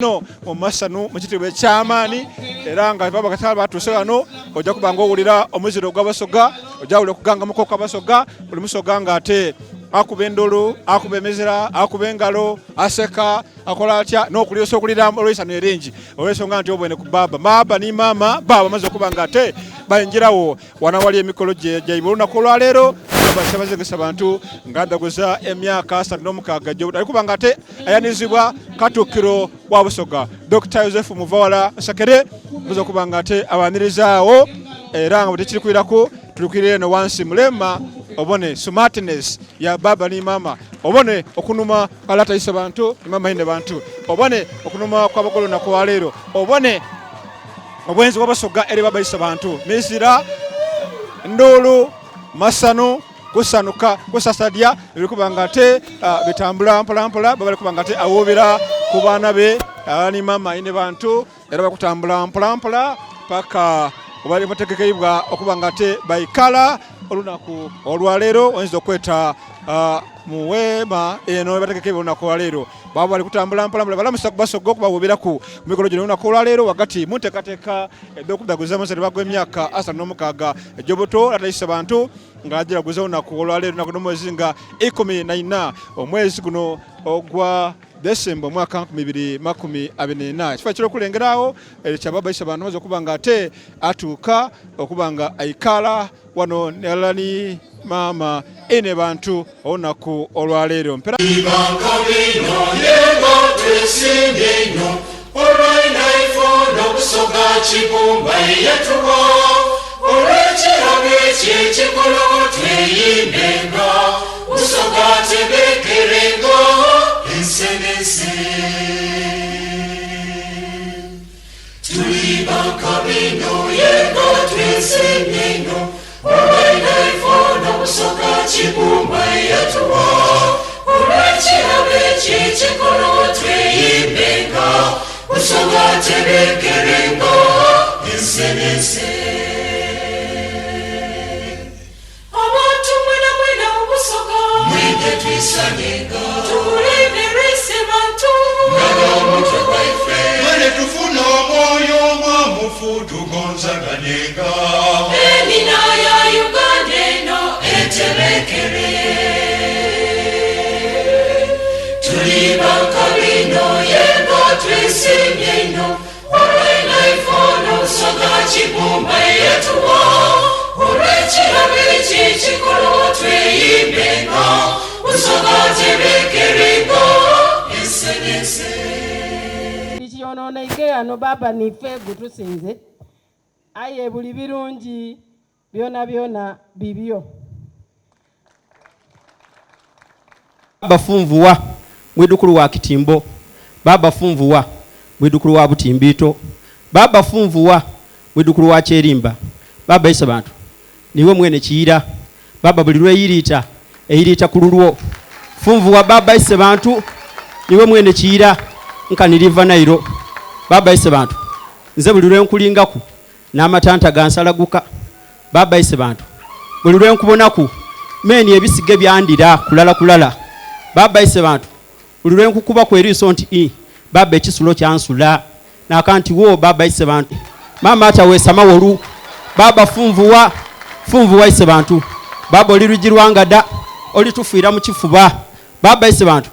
Inho mu masanhu mu kitiibwa eky'amaani era nga baba kasita batuuse ghano oja kuba nga owulira omuzira ogw'Abasoga, oja wulira okugangamuka okw'Abasoga, buli Musoga nga ate akuba endulu, akuba emizira, akuba engalo, aseka, akola atya n'okulira okulira olw'eisanhu eringi olw'ensonga nti obwene ku baaba, baaba ni maama baaba bamaze okuba nga ate baingiragho Wano awali emikolo gyaibwe olunaku olwaleero Ssaabazengesa Bantu nga adhaguza emyaka 36 egy'obuto ali kuba nga ate ayanizibwa Katuukiro wa Busoga Dokita Yosefu Muvawala Nsekere amaze okuba nga ate abanirizaagho era nga bwe kwiraku tuli kwira eno wansi mulema obone smartness ya baba ni mama obone okunuma kwa lata ise bantu ni mama ine bantu obone okunuma kwa bagolo olunaku olwaleero obone Obwenzi bw'Abasoga eri babaisa bantu mizira, nduulu, masanu, kusanuka, kusasadya ebiri kuba nga ate uh, bitambula mpola mpola baba kuba nga ate awuubira ku baana be uh, ni maama ine bantu era bakutambula mpola mpola paka obali bategekeibwa okuba nga ate baikala olunaku olwaleero oyinza okweta uh, mu weema eno ebategekeibwa olunaku olwaleero Baba bali kutambula mpola mpola balamusa kubasoga okubawubiraku ku mikolo gino olunaku olwaleero wagati mu nteekateeka edh'okudhaguza amazaalibwa g'emyaka 36 egy'obuto atayise bantu nga agiraguza olunaku olwaleero lunaku n'omwezi nga 14 omwezi guno ogwa Desemba omwaka 2024. Ekifo ekiri okulengera agho ekya Baba Isebantu amaze okuba nga ate atuuka okuba nga aikala wano nalala ni maama ine bantu olunaku olwaleero mpera Olw'ekirabo ekyo ekikologho tweyimbenga, Busoga tebeekerenga ense n'ense. Tuli ba kabi inho yenga twesiimye inho olw'enaifono Busoga Kibumba eyatuwa olw'ekirabo ekyo ekikologho tweyimbenga Busoga tebeekerenga ense n'ense. Abantu mwenamwena mu Busoga. Mwidhe twisanhenga. Tukulembere Isebantu. Nga n'omutwe gwaife. Mwene tufune omwoyo omwamufu tugonzaganenga. Enina ya Uganda eno etebekere. Tuli ba nkabi inho yenga twesiimye inho. Olw'enaifono Busoga Kibumba eyatuwa olw'ekirabo ekyo ekikologho tweyimbenga Busoga tebeekerenga ense n'ense. Tikyononeike ghano Bbaabba niife gutusinze, aye buli birungi byonabyona bibyo. Baaba Funvuwa mwidhukulu wa Kitimbo. Baaba Funvuwa mwidhukulu wa Butimbiito. Baaba Funvuwa mwidhukulu wa Kyerimba. Baaba Isebantu niiwe mwene Kiyira. Baaba buli lw'eyiriita eyiriita ku lulwo. Funvuwa Baaba Isebantu niiwe mwene Kiyira nkani River Nile. Baaba Isebantu nze buli lwe nkulingaku n'amatanta gansalaguka. Baaba Isebantu, buli lwe nkubonaku, meeni ebisige byandhira kulala kulala. Baaba Isebantu, buli lwe nkukubaku eriiso nti ii, baaba ekisulo kyansula. Naaka nti woo baaba Isebantu. Maama ataweesa mawolu. Baaba funvuwa, funvuwa Isebantu. Baaba oli lwigi lwa ngada, olitufiira mu kifuba. Baaba Isebantu,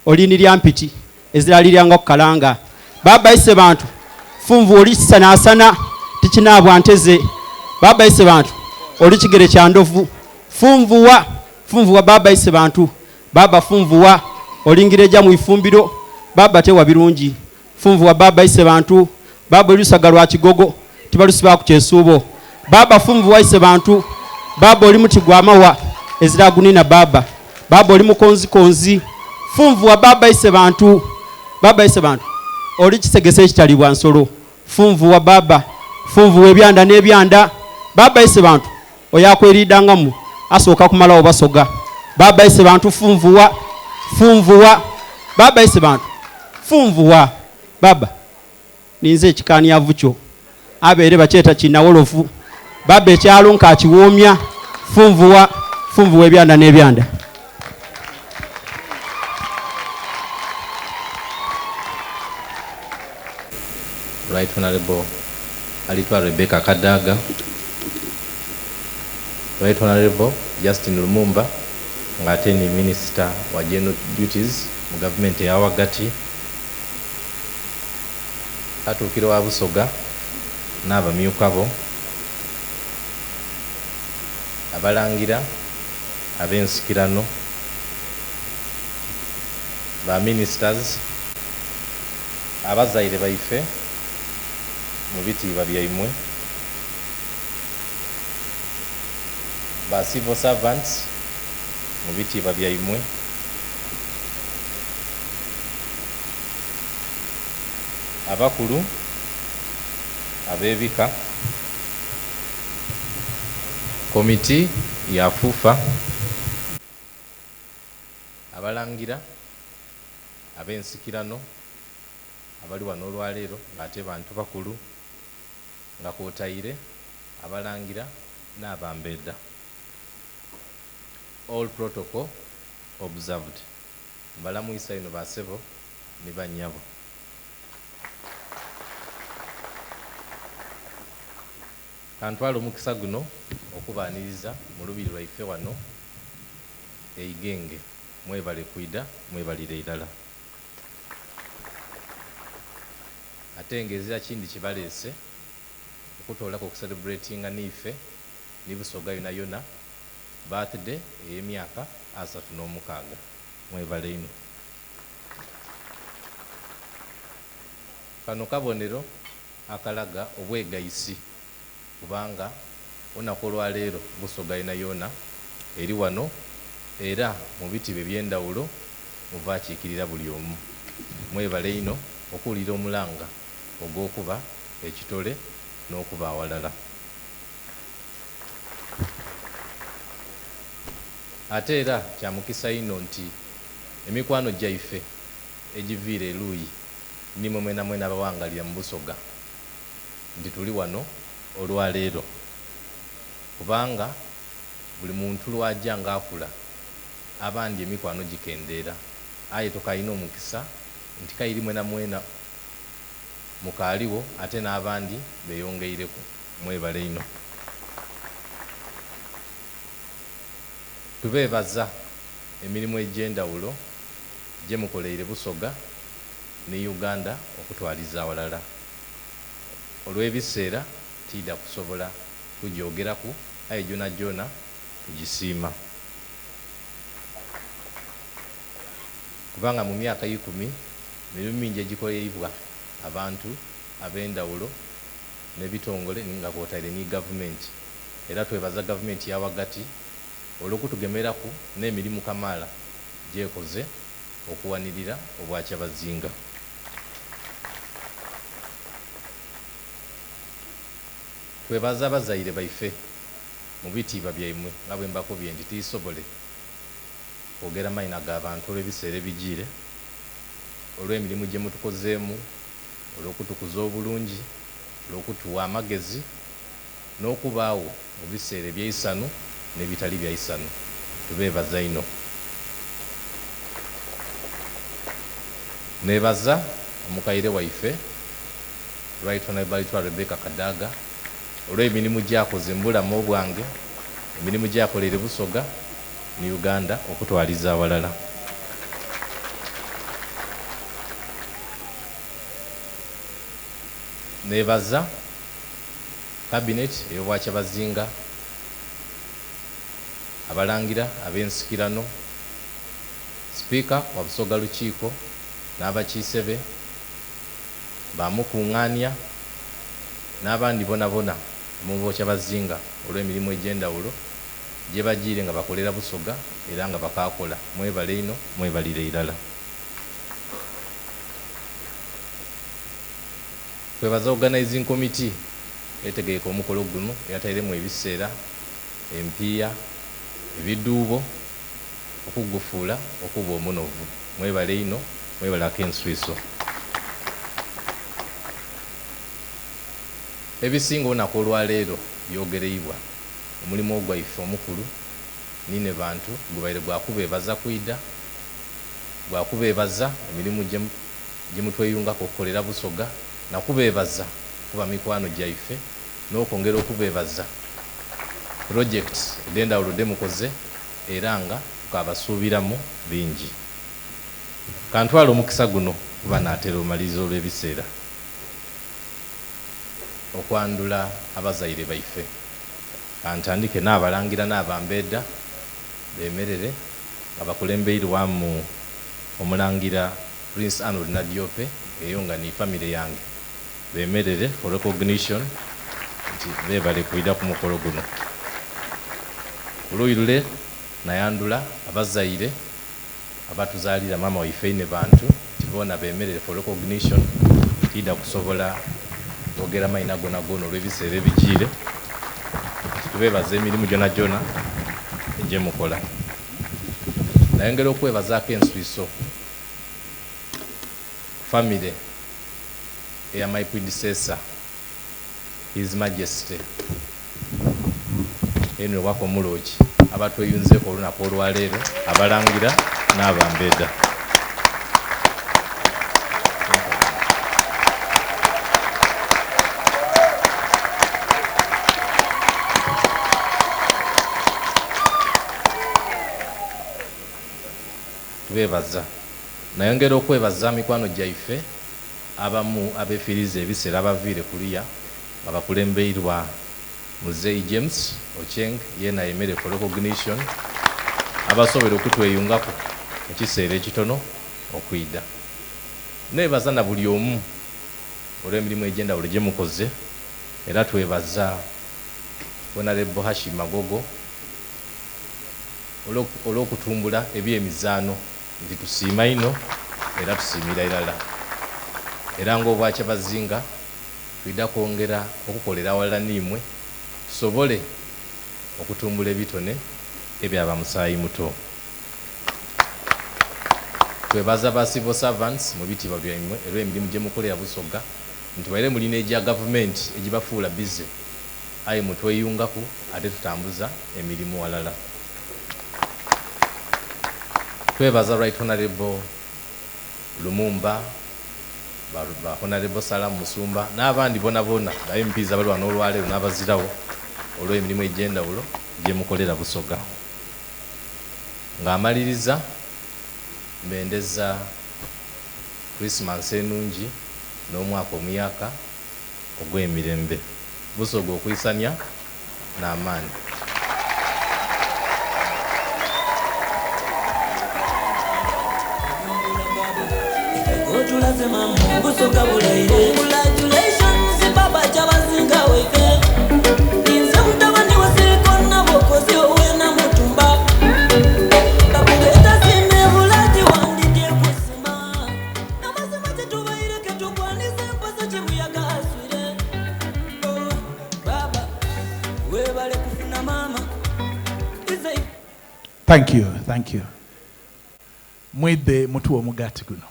oli ni lya mpiti. Ezira alirya ku kalanga. Baaba Isebantu, funvu oli kisanaasana tikinaabwa nte ze. Baaba Isebantu, oli kigere kya ndhovu. Funvuwa, funvuwa Baaba Isebantu. Baaba funvuwa, oli ngira eja mu ifumbiro. Baaba tewa birungi. Funvuwa Baaba Isebantu. Baaba oli lusaga lwa kigogo, tibalusibaaku kyesuubo. Baaba funvuwa Isebantu. Baaba oli muti gwa mawa, ezira agunina baaba. Baaba oli mukonzikonzi. Funvuwa Baaba Isebantu. Baaba Isebantu oli kisegese ekitalibwa nsolo. Funvuwa Baaba. Funvuwa ebyanda n'ebyanda. Baaba Isebantu oyo akweriidangamu asooka kumalagho Basoga. Baaba Isebantu funvuwa. Funvuwa. Baaba Isebantu funvuwa. Baaba. Ninze ekikaaniavu kyo. Abeere bakyeta kinawolovu. Bbaabba ekyalo nkaakiwoomya. Funvuwa, funvuwa ebyanda n'ebyanda. Right Honorable Alitwala Rebecca Kadaga, Right Honorable Justin Lumumba nga ate ni Minisita wa General Duties mu gavumenti eya ghagati, Katuukiro wa Busoga n'abamyuka bo, Abalangira ab'ensikirano, ba Ministers, abazaire baife mu bitiibwa byaimwe, ba Civil Servants mu bitiibwa byaimwe, abakulu ab'ebika, Komiti ya FUFA, Abalangira ab'ensikirano abali wano olwaleero nga ate bantu bakulu nga kwotaire Abalangira n'Abambedha. All protocol observed. Mbalamwisa inho ba sebo ni ba nnyabo. Kantwale omukisa guno okubaaniriza mu lubiri lwaife wano e Igenge. Mwebale kwidha, mwebalire irala. Ate nga ezira kindi kibaleese okutoolaku okucelebratinga n'ife ni Busoga yonayona birthday ey'emyaka 36. Mwebale inho. Kano kabonero akalaga obwegaisi kubanga olunaku olwaleero Busoga yonayona eri wano era mu bitibwa eby'endhawulo muva akiikirira buli omu. Mwebale inho okuwulira omulanga ogw'okuba ekitole n'okuba aghalala. Ate era kya mukisa inho nti emikwano gyaife egiviira eluuyi n'imwe mwenamwena abawangalira mu Busoga nti tuli wano olwaleero kubanga buli muntu lw'aja nga akula abandi emikwano gikendeera aye tukalina omukisa nti kairi mwenamwena mukaaligho ate n'abandi beyongeireku. Mwebale inho. Tubeebaza emirimu egy'endhawulo gye mukoleire Busoga ni Uganda okutwaliza aghalala. Olw'ebiseera tiidha kusobola kugyogeraku aye gyonagyona tugisiima. Kubanga mu myaka eikumi mirimu mingi egikoleibwa abantu ab'endhawulo n'ebitongole nga kwotaire ni gavumenti. Era twebaza gavumenti ya ghagati olw'okutugemeraku n'emirimu kamaala gy'ekoze okuwanirira Obwakyabazinga. Twebaza abazaire baife mu bitiibwa byaimwe nga bwe mbakobye nti tiisobole kwogera maina ga bantu olw'ebiseera ebijiire, olw'emirimu gye mutukozeemu, olw'okutukuza obulungi, olw'okutuwa amagezi n'okubaagho mu biseera eby'eisanhu n'ebitali bya isanhu. Tubeebaza inho. Neebaza omukaire waife Right Honourable Alitwala Rebecca Kadaga olw'emirimu gy'akoze mu bulamu bwange, emirimu gy'akoleire Busoga ni Uganda okutwaliza aghalala. Neebaza Cabinet ey'Obwakyabazinga, Abalangira ab'ensikirano, Sipiika wa Busoga Lukiiko n'abakiise be, ba Mukungaania n'abandi bonabona ab'omu Bwakyabazinga olw'emirimo egy'endhawulo gyebajiire nga bakolera Busoga era nga bakaakola. Mwebale inho, mwebalire irala. Twebaza Organizing Committee etegeike omukolo guno eyatairemu ebiseera, empiiya, ebidhuubo okugufuula okuba omunovu. Mwebale inho, mwebale ak'enswiiso. Ebisinga olunaku olwaleero byogereibwa. Omulimo gwaife omukulu n'inhebantu gubaire gwa kubeebaza kwidha, gwa kubeebaza emirimu gye mutweyungaku okukolera Busoga. Na kubeebaza kuba mikwano gyaife n'okwongera okubeebaza pulojekiti edh'endhawulo dhemukoze era nga tukaabasuubiramu bingi. Kantwale omukisa guno kuba naatera omaliriza olw'ebiseera okwandhula abazaire baife. Kantandike n'abalangira n'abambedha beemerere nga bakulembeirwamu Omulangira Prince Arnold Nadiope eyo nga ni famire yange beemerere for recognition nti beebale kwidha ku mukolo guno. Ku luuyi lule nayandhula abazaire abatuzaalira maama waife Inhebantu nti boona beemerere for recognition. Tiidha kusobola kwogera maina gonagona olw'ebiseera ebijiire nti tubeebaza emirimu gyonagyona gyemukola. Nayongera okwebazaaku enswiso famire eya my predecessor His Majesty Henry Wako Muloki abatweyunzeeku olunaku olwaleero, Abalangira n'Abambedha. Tubeebaza. Nayongera okwebaza mikwano gyaife abamu abefiiriza ebiseera abaviire kuliya nga bakulembeirwa Muzeeyi James Ochieng yeena ayemere for recognition abasoboire okutweyungaku mu kiseera ekitono okwidha. Neebaza na buli omu olw'emirimu egy'endhawulo gyemukoze era twebaza Honarebo Hashim Magogo olw'okutumbula eby'emizaano nti tusiima inho era tusiimira irala era nga Obwakyabazinga twidha kwongera okukolera aghalala n'imwe tusobole okutumbula ebitone ebya bamusaayi muto. Twebaza ba civil servants mu bitiibwa byaimwe olw'emirimu gye mukolera Busoga nti waire muli n'egya gavumenti egibafuula bize aye mutweyungaku ate tutambuza emirimu ghalala. Twebaza Right Honourable Lumumba, ba Honarebo Salam Musumba n'abandi bonabona ba MPs abali wano olwaleero n'abaziragho olw'emirimu egy'endhawulo gyemukolera Busoga. Nga amaliriza, mbendeza Krisimansi enungi n'omwaka omuyaka ogw'emirembe. Busoga okwisania n'amaani. Thank you, thank you. Mwidhe mutuwe omugaati guno.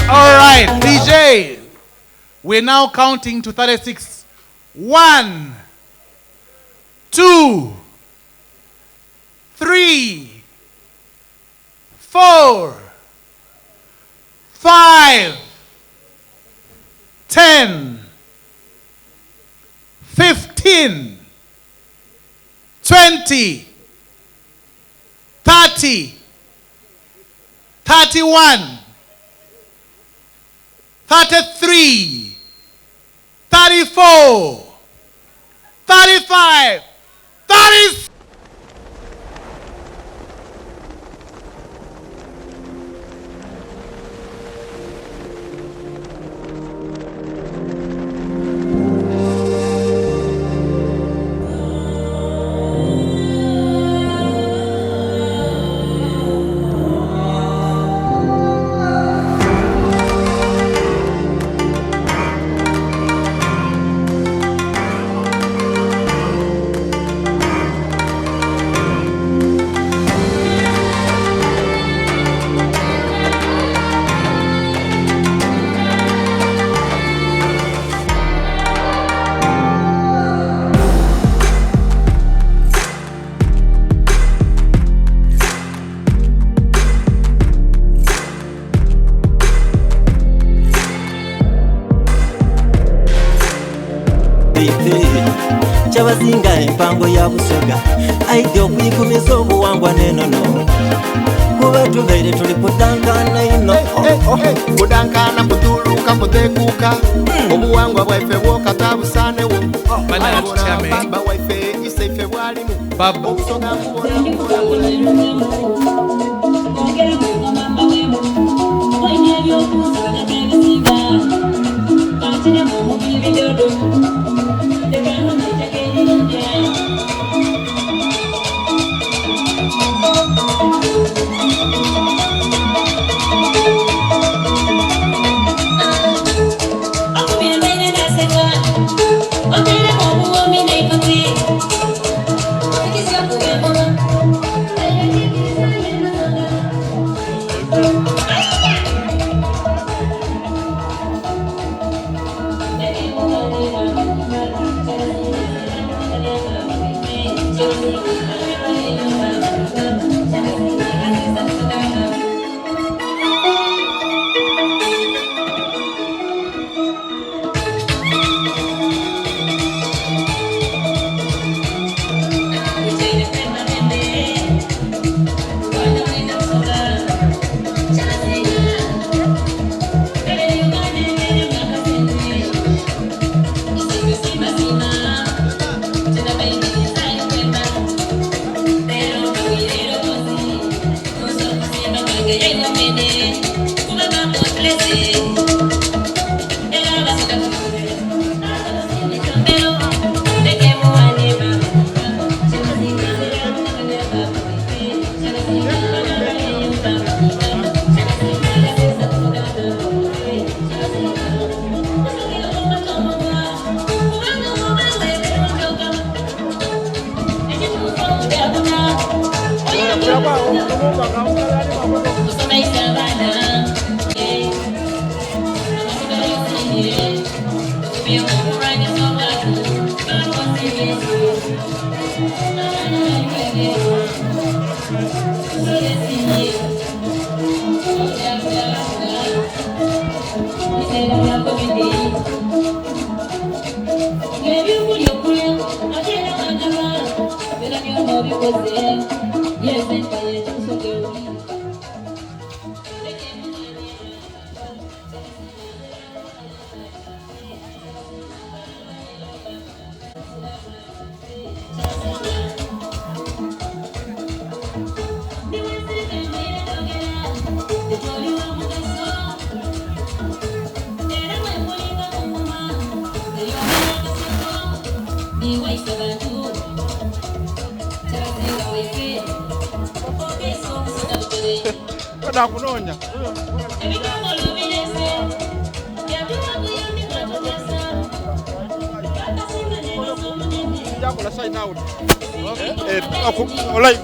All right, DJ. We're now counting to 36. 1, 2, 3, 4, 5, 10, 15, 20, 30, 31, 33, 34, 35, 36. waife Kyabazinga empango ya Busoga aidha okwikumiza obuwangwa n'enono kuba tubaire tuli kudankana inho. Kudankana, kudhuluka, kudhekuka, obuwangwa bwaife bwokata busanewo. Bernard Chame. Baba waife iseife bwalimu Baba. Obusoga nkubona. Nakunoonya. Jakola sign out. Olai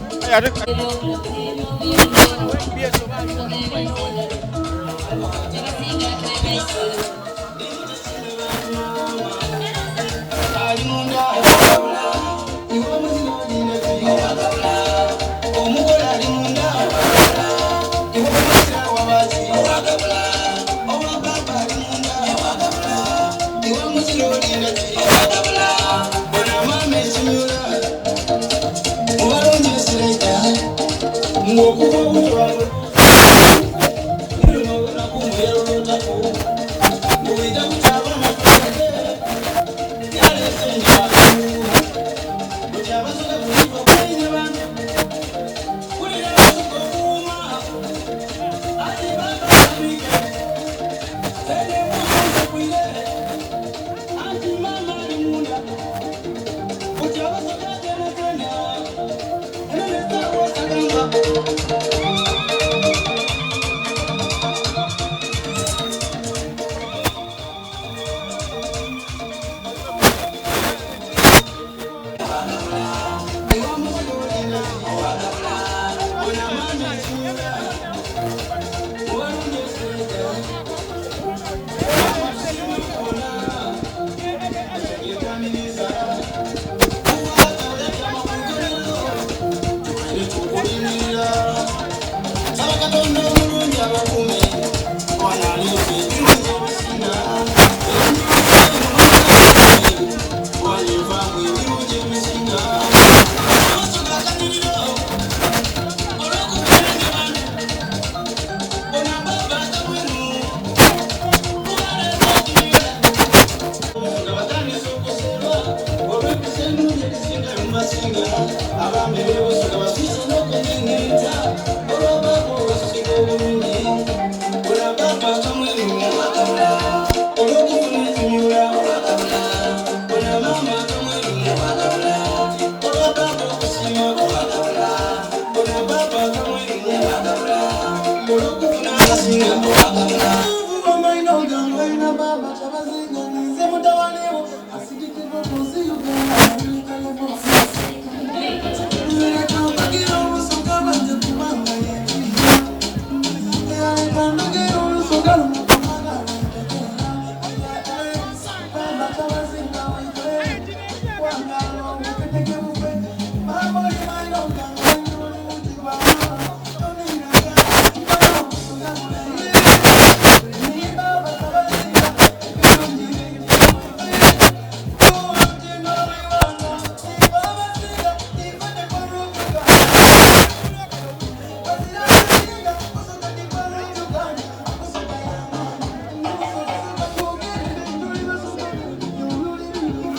Thank you.